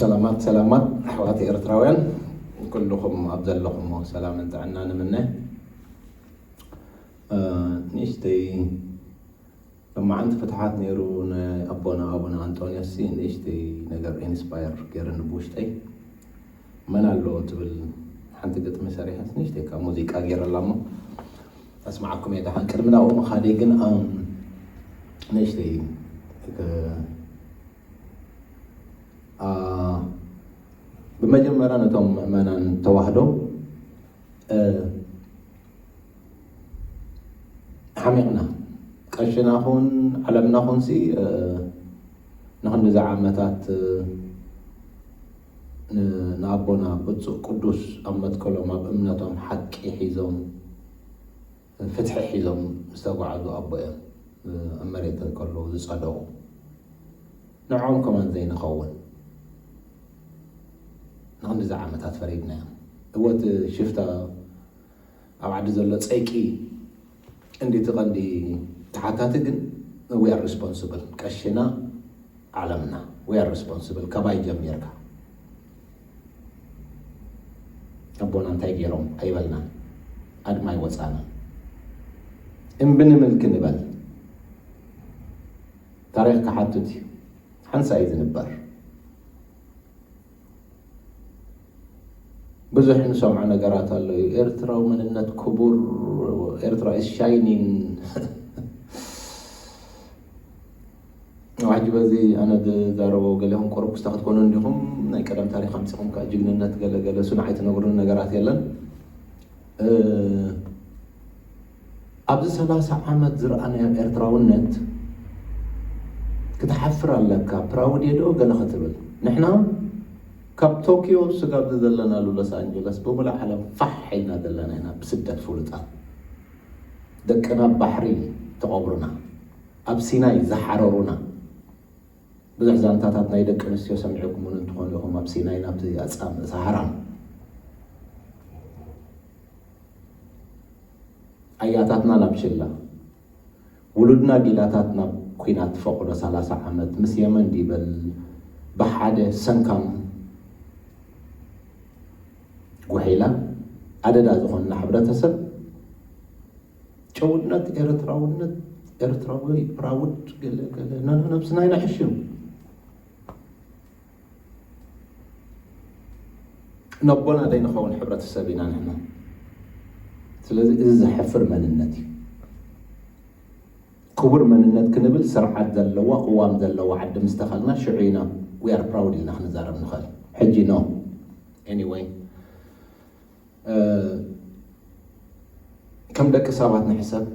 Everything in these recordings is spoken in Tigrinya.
ሰላማት ሰላማት ኣሕዋት ኤርትራውያን፣ ኩልኹም ኣብ ዘለኹሞ ሰላምን ጥዕናን ንምነ። እ፣ ንእሽተይ ሎማዓንቲ ፍትሓት ነይሩ፣ ንኣቦና ኣቡነ ኣንጦንዮስ ሲ ንእሽተይ ነገር ኢንስፓየር ገይርኒ ብውሽጠይ። መን ኣሎ ትብል ሓንቲ ግጥሚ ሰሪሐስ ንእሽተይ ካብ ሙዚቃ ገይረላ እሞ ኣስማዓኩም እየ። ደሓን ቅድሚ ናብኡ ምኻደይ ግን፣ ኣም፣ ንእሽተይ፣ እ፣ ኣ፣ ብመጀመርያ ነቶም ምእመናን ተዋህዶ፣ እ፣ ሓሚቕና። ቀሽና ኹን ዓለምና ኹንሲ፣ እ፣ ንኽንድዚ ዓመታት፣ እ፣ ን-፣ ንኣቦና ብፁዕ ቅዱስ ኣብ መትከሎም ኣብ እምነቶም ሓቂ ሒዞም ፍትሒ ሒዞም ዝተጓዓዙ ኣቦ እዮም። ኣብ መሬት ከለዉ ዝጸደቑ፣ ንዕኦም ከማን ዘይንኸውን። ንኽንድዚ ዓመታት ፈሪድናዮም። እወ እቲ ሽፍታ ኣብ ዓዲ ዘሎ ጸይቂ እንዲ እቲ ቀንዲ ተሓታቲ ግን we are responsible። ቀሽና ዓለምና we are responsible። ካባይ ጀሚርካ ኣቦና እንታይ ገይሮም ኣይበልናን፣ ኣድማ ኣይወጻናን። እምቢ ንምልኪ ንበል። ታሪኽ ክሓትት እዩ። ሓንሳእ እዩ ዝንበር። ብዙሕ ንሰምዖ ነገራት ኣሎ እዩ። ኤርትራዊ መንነት ክቡር፣ ኤርትራ is shining። ሕጂ በዚ ኣነ ዝዛረቦ ገሌኹም ቁሩብ ክስታ ክትኮኑ እንዲኹም፣ ናይ ቀደም ታሪኽ ኣምጺኹም ከኣ ጅግንነት ገለ ገለ እሱ ንዓይ ትነግሩኒ ነገራት የለን። እ፣ ኣብዚ ሰላሳ ዓመት ዝረኣናዮ ኤርትራውነት ክትሓፍር ኣለካ። ፕራውድ እየ ዶ ገለ ክትብል? ንሕና ካብ ቶኪዮ ስጋብ ዘለናሉ ሎስ ኣንጀለስ ብምሉእ ዓለም ፋሕ ኢልና ዘለና ኢና፣ ብስደት ፍሉጣት። ደቅና ኣብ ባሕሪ ተቐብሩና፣ ኣብ ሲናይ ዝሓረሩና። ብዙሕ ዛንታታት ናይ ደቂ ኣንስትዮ ሰሚዕኩም እውን እንትኾኑ ኢኹም፣ ኣብ ሲናይ ናብቲ ኣጻምእ ሰሃራን። ኣያታትና ናብ ሽላ፣ ውሉድና ጊላታት ናብ ኲናት ፈቕዶ ሰላሳ ዓመት ምስ የመን ዲበል ብሓደ ሰንካም ጉሒላ ኣደዳ ዝኾንና ሕብረተሰብ፣ ጭውነት፣ ኤርትራውነት፣ ኤርትራዊ ፕራውድ፣ ገለ ገለ፣ ነንነብስና ይንሕሽ እዩ። ነቦና ዘይንኸውን ሕብረተሰብ ኢና ንሕና። ስለዚ እዚ ዘሕፍር መንነት እዩ። ክቡር መንነት ክንብል ስርዓት ዘለዋ፣ ቅዋም ዘለዋ ዓዲ ምስ ተኸልና ሽዑ ኢና we are proud ኢልና ክንዛረብ ንኽእል። ሕጂ no። Anyway፣ እ፣ ከም ደቂ ሰባት ንሕሰብ።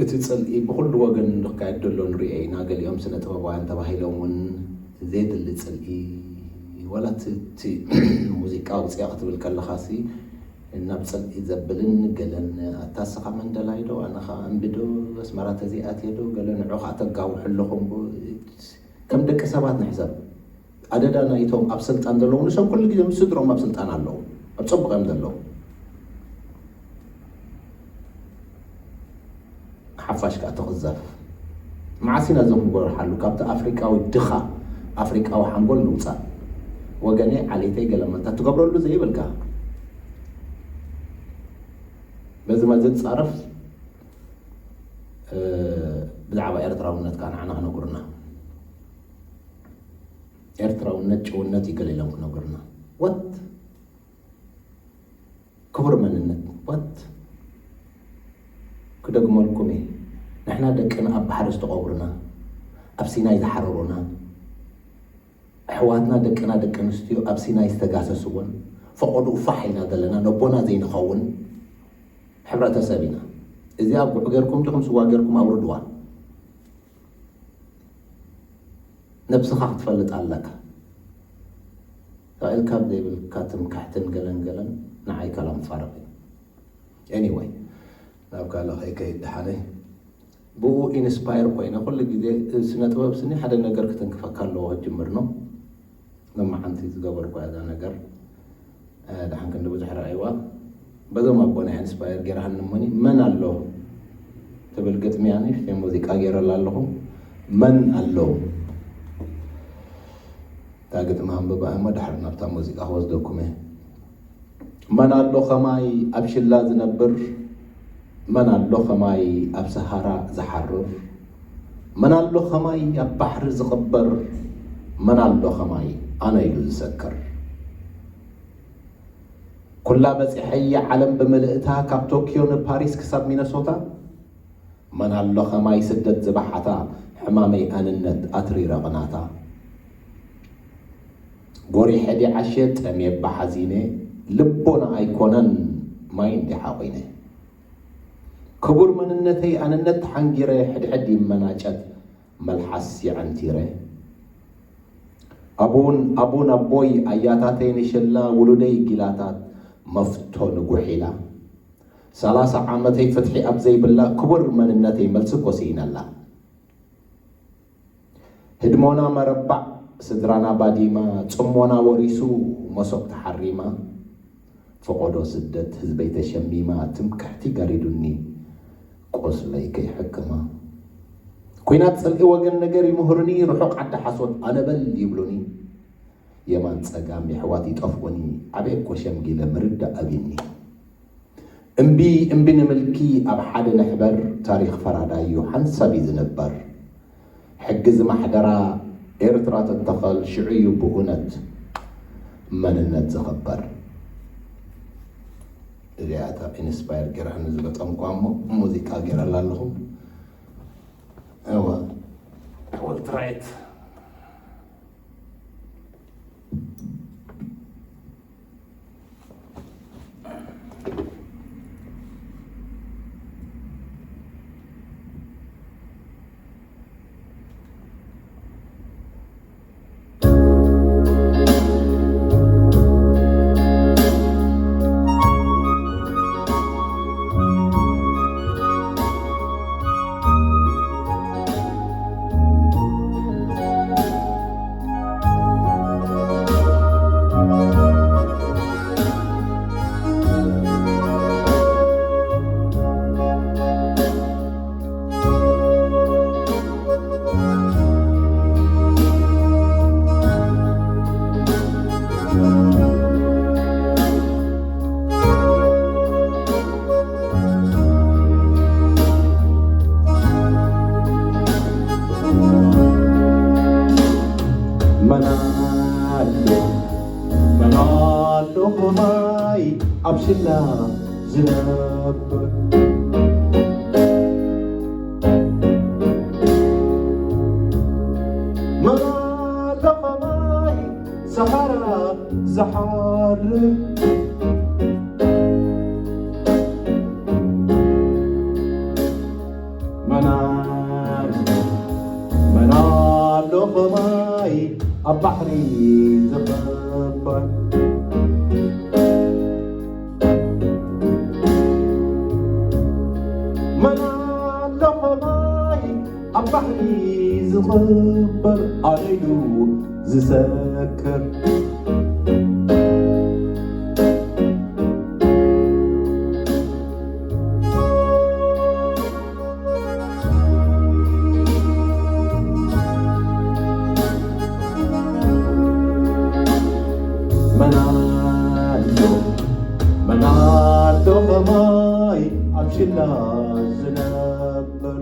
እቲ ጽልኢ ብኹሉ ወገን ዝካየድ ዘሎ ንሪኦ ኢና። ገሊኦም ስነ ጥበባውያን ተባሂሎም እውን ዘየድሊ ጽልኢ፣ ዋላ እቲ፣ እቲ ሙዚቃ ኣውፅኣ ክትብል ከለኻሲ ናብ ጽልኢ ዘብልን ገለን፣ ኣታ ስኻ መንደላይ ዶ፣ ኣነ ኸኣ እምቢ ዶ፣ ኣስመራ ተዘይኣትየ ዶ፣ ገለ ንዑ ኸኣ ተጋውሑ ኣለኹም። ከም ደቂ ሰባት ንሕሰብ። ኣደዳ ናይቶም ኣብ ስልጣን ዘለዉ፣ ንሶም ኩሉ ግዜ ምስ ስድሮም ኣብ ስልጣን ኣለዉ፣ ኣብ ጽቡቕ እዮም ዘለዉ። ሓፋሽ ከኣ ትቕዘፍ። መዓስ ኢና እዚ ክንጎርሓሉ? ካብቲ ኣፍሪቃዊ ድኻ፣ ኣፍሪቃዊ ሓንጎል ንውጻእ። ወገነይ፣ ዓሌተይ፣ ገለ መንታ ትገብረሉ ዘይብልካ። በዚ መዚ ትጻረፍ፣ እ፣ ብዛዕባ ኤርትራውነት ከኣ ንዓና ክነግሩና። ኤርትራውነት ጭውነት እዩ ገለ ኢሎም ክነግሩና። What? ክቡር መንነት። What? ክደግመልኩም እየ። ንሕና ደቅና ኣብ ባሕሪ ዝተቐብሩና፣ ኣብ ሲናይ ዝሓረሩና፣ ኣሕዋትና ደቅና ደቂ ኣንስትዮ ኣብ ሲናይ ዝተጋሰስወን፣ ፈቐድኡ ፋሕ ኢልና ዘለና፣ ነቦና ዘይንኸውን ሕብረተሰብ ኢና። እዚኣ ጉዕ ጌርኩም ዲኹም ስዋ ጌርኩም ኣውርድዋ። ነብስኻ ክትፈልጥ ኣለካ። ኢልካ ዘይብልካ ትምክሕትን ገለን ገለን ንዓይ ከላም ፋርቕ እዩ። Anyway፣ ናብ ካልእ ከይከይድ ደሓነይ። ብኡ ኢንስፓየር ኮይነ ኩሉ ግዜ ስነ ጥበብ ስኒ ሓደ ነገር ክትንክፈካ ኣለዎ ክትጅምር ነው። መማዓንቲ ዝገበርኳ እዛ ነገር፣ እ፣ ደሓን ክንዲ ብዙሕ ረኣይዋ። በዞም ኣቦና ኢንስፓየር ጌርሃኒ እሞኒ፣ መን ኣሎ ትብል ግጥሚ ኣነ ሙዚቃ ጌረላ ኣለኹ። መን ኣሎ? እታ ግጥሚ ኣንብባ እሞ ድሕሪ ናብታ ሙዚቃ ክወስደኩም እየ። መን ኣሎ ኸማይ ኣብ ሽላ ዝነብር? መን ኣሎ ኸማይ ኣብ ሰሃራ ዝሓርር? መን ኣሎ ኸማይ ኣብ ባሕሪ ዝቕበር? መን ኣሎ ኸማይ ኣነ ኢሉ ዝሰክር? ኩላ በጺሐያ ዓለም ብምልእታ፣ ካብ ቶክዮ ንፓሪስ ክሳብ ሚነሶታ። መን ኣሎ ኸማይ ስደት ዝበሓታ፣ ሕማመይ ኣንነት ኣትሪረ ቅናታ። ጎሪሐ ዲዓሸ ጠምየ ባሓዚነ፣ ልቦና ኣይኮነን ማይ እንዲ ሓቑነ። ክቡር መንነተይ ኣንነት ተሓንጊረ፣ ሕድሕድ ይመናጨት መልሓስ የዐንቲረ። ኣቡን ኣቡን ኣቦይ ኣያታተይ ንሽላ፣ ውሉደይ ጊላታት መፍቶ ንጉሒላ። ሰላሳ ዓመተይ ፍትሒ ኣብ ዘይብላ፣ ክቡር መንነተይ መልሲ እኮ ስኢነላ። ህድሞና መረባዕ፣ ስድራና ባዲማ፣ ጽሞና ወሪሱ፣ መሶብ ተሓሪማ። ፈቖዶ ስደት ህዝበይ ተሸሚማ፣ ትምክሕቲ ጋሪዱኒ፣ ቁስለይ ከይሕክማ። ኲናት ጽልኢ ወገን ነገር ይምህሩኒ፣ ርሑቕ ዓዲ ሓሶት ኣነ በል ይብሉኒ። የማን ጸጋም የሕዋት ይጠፍኡኒ፣ ዓበየ እኮ ሸምጊለ ምርዳእ ኣብዩኒ። እምቢ እምቢ ንምልኪ ኣብ ሓደ ንሕበር፣ ታሪኽ ፈራዳዩ ሓንሳብ እዩ ዝንበር። ሕጊ ዝማሕደራ ኤርትራ ትተኸል፣ ሽዑ እዩ ብእውነት መንነት ዝኽበር። እዚኣ እታ ኢንስፓየር ገይራኒ ዝገጠምኳ እሞ ሙዚቃ ገይረላ ኣለኹ። እወ፣ I will try it. መናዶ መናዶ ኸማይ ኣብ ሽላ ዝነብር፣ መናዶ ኸማይ ሰሃራ ዝሓርር፣ መናዶ መናዶ ኸማይ ኣብ ባሕሪ ዝቕበር፣ መናዶ ኸማይ ኣብ ባሕሪ ዝቕበር፣ ኣነ ኢሉ ዝሰክር። መናዶ መናዶ ኸማይ ኣብ ሽላ ዝነብር፣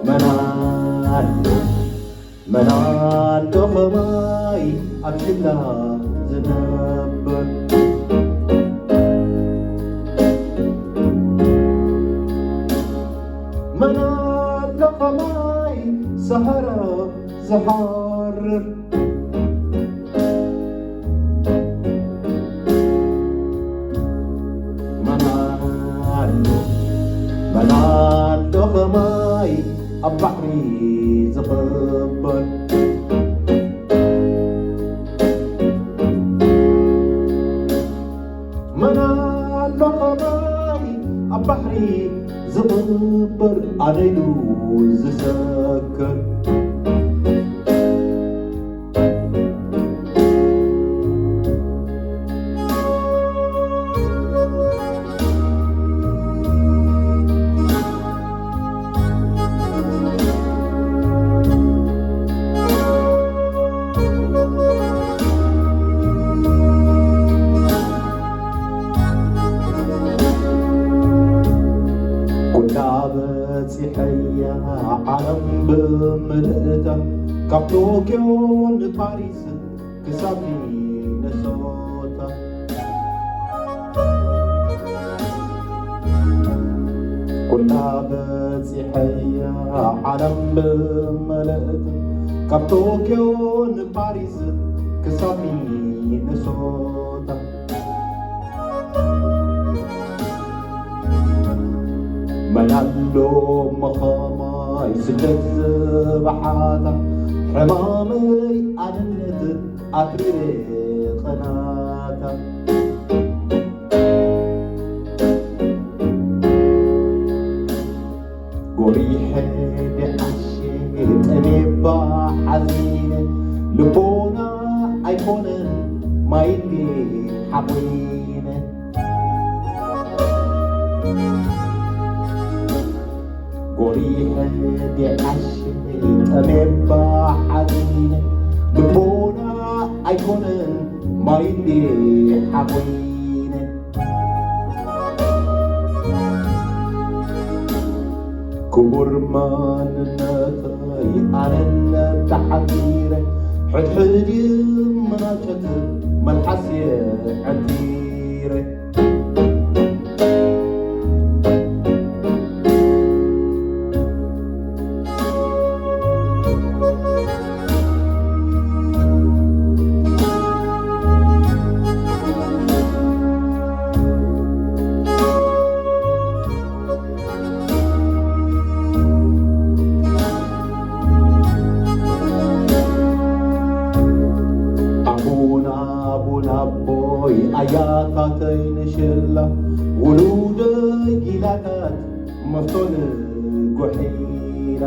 መናዶ መናዶ ኸማይ ኣብ ሽላ ዝነብር፣ መናዶ ኸማይ ሰሃራ ዝሓርር፣ መናዶ መናዶ ኸማይ ኣብ ባሕሪ ዝቕበር፣ መናዶ ኸማይ ኣብ ባሕሪ ዝቕበር፣ ኣነ ኢሉ ዝሰክር። በጺሐያ ዓለም ብምልእታ፣ ካብ ቶክዮ ንፓሪስ ክሳብ ሚነሶታ። ኩላ በጺሐያ ዓለም ብምልእታ፣ ካብ ቶክዮ ንፓሪስ ክሳብ ሚነሶታ። መን ኣሎ መኸማይ ስደት ዝበሓታ፣ ሕማመይ ኣንነት ኣትሪረ ቐናታ። ጎሪሐ ደኣሸ ጠሜባ ሓዚነ፣ ልቦና ኣይኮነን ማይ እንዴ ሓቆይነ። ጎሪሐ ደኣሸ ጠሜባ ሓዚነ፣ ልቦና ኣይኮነን ማይ እንዴ ሓቆይነ። ክቡር ማንነተይ ኣነነት ተሓጺረ፣ ሕድሕድ ምናጨት መልሓስ የዐንቲረ። ኣቡና ኣቡና ኣቦይ ኣያታተይ ንሽላ ውሉደይ ጊላታት መፍቶን ጉሒላ።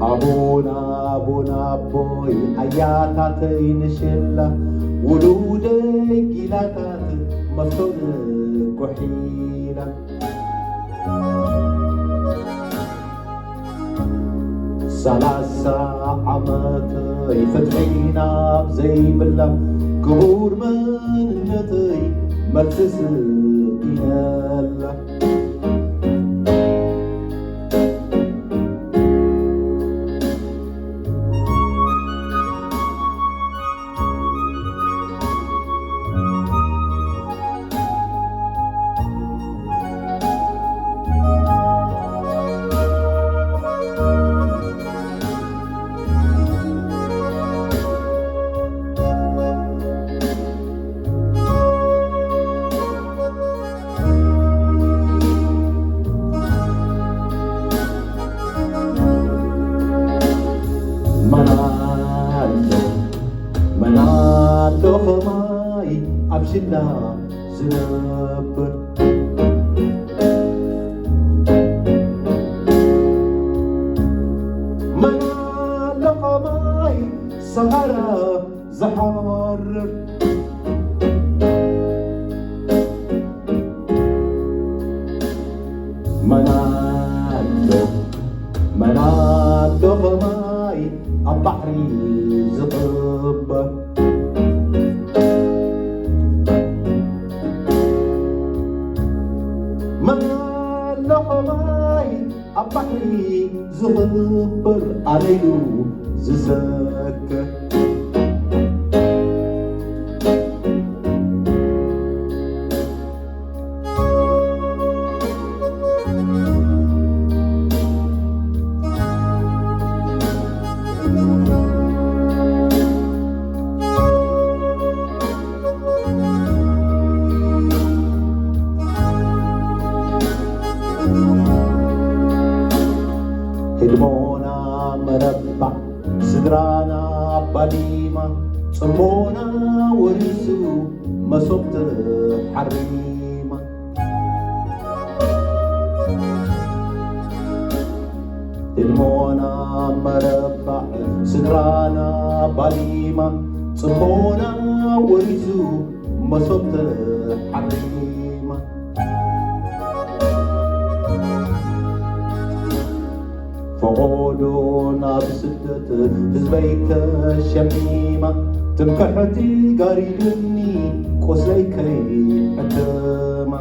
ኣቡና ኣቡና ኣቦይ ኣያታተይ ንሽላ ውሉደይ ጊላታት መፍቶን ጉሒላ። ሰላሳ ዓመተይ ፍትሒ ናብ ዘይብላ ክቡር መንነተይ መልሲ ስኢነላ። መን ኣሎ፣ መን ኣሎ ኸማይ ኣብ ሽላ ዝነብር? መን ኣሎ ኸማይ ሰሃራ ዝሓርር? መን ኣሎ፣ መን ኣሎ ኸማይ ኣብ ባሕሪ ዝቕበር? መን ኣሎ ኸማይ ኣብ ባሕሪ ዝቕበር ኣነ ኢሉ ዝዘክር? ህድሞና መረባ ስድራና ባዲማ፣ ጽሞና ወሪሱ መሶብ ተሓሪማ። ህድሞና መረባዕ ስድራና ባዲማ፣ ጽሞና ወሪሱ መሶብ ተሓሪማ። ፈቖዶ ናብ ስደት ህዝበይ ተሸሚማ፣ ትምክሕቲ ጋሪድኒ ቁስለይ ከይሕክማ።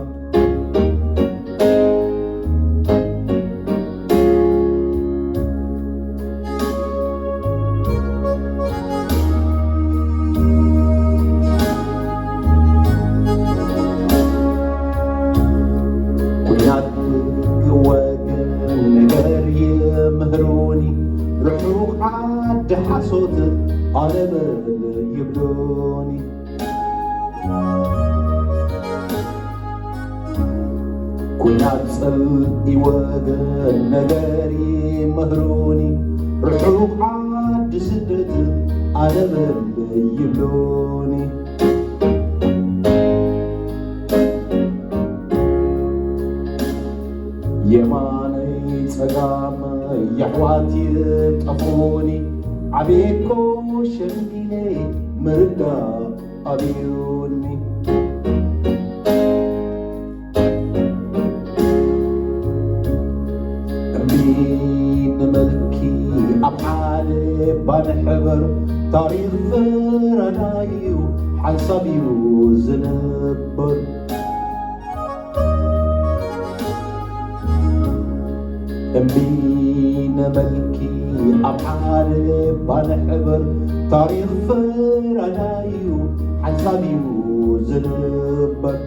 ኲናት ወገን ነገር ይምህሩኒ፣ ርሑቕ ዓዲ ሓሶት ኣነ በል ይብሉኒ። ኲናት ጽልኢ ወገን ነገር ይምህሩኒ፣ ርሑቕ ዓዲ ስደት ኣነ በል ይብሉኒ። የማነይ ጸጋመይ የሕዋት ይጠፍኡኒ፣ ዓብየኮ ሸምጊለ ምርዳእ ኣብዩኒ። እምቢ ንመልኪ ኣብ ሓደ ባንሕበር፣ ታሪኽ ፈራዳዩ ሓንሳብ እዩ ዝንበር። እምቢ ንመልኪ ኣብ ሓደ ባንሕበር፣ ታሪኽ ፈራዳዩ ሓንሳብ እዩ ዝንበር።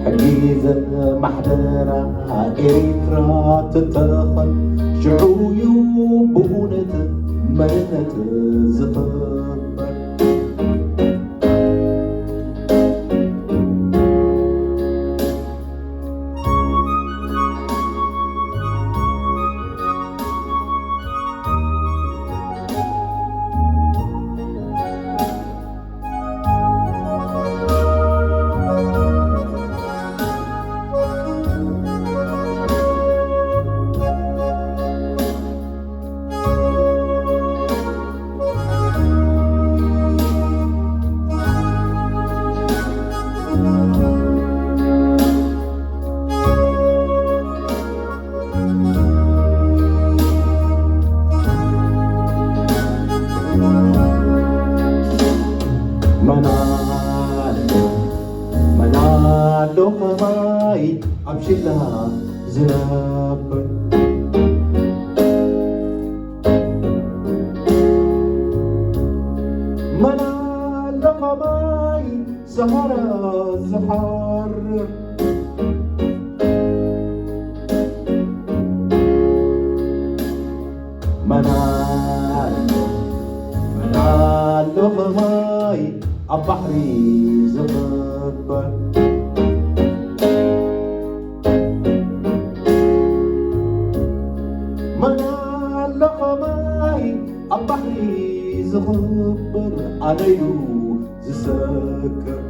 ሕጊ ዘማሕደራ ኤሪትራ ትተኸል፣ ሽዑ እዩ ብእውነት መንነት ዝኽበር። መናዶ መናዶ ከማይ ኣብ ሽላ ዝነብር፣ መናዶ ከማይ ሰሃራ ዝሓርር፣ መናዶ መናዶ ከማይ ኣብ ባሕሪ ዝኽበር፣ መናዶ ከማይ ኣብ ባሕሪ ዝኽበር፣ ኣነዩ ዝሰክር።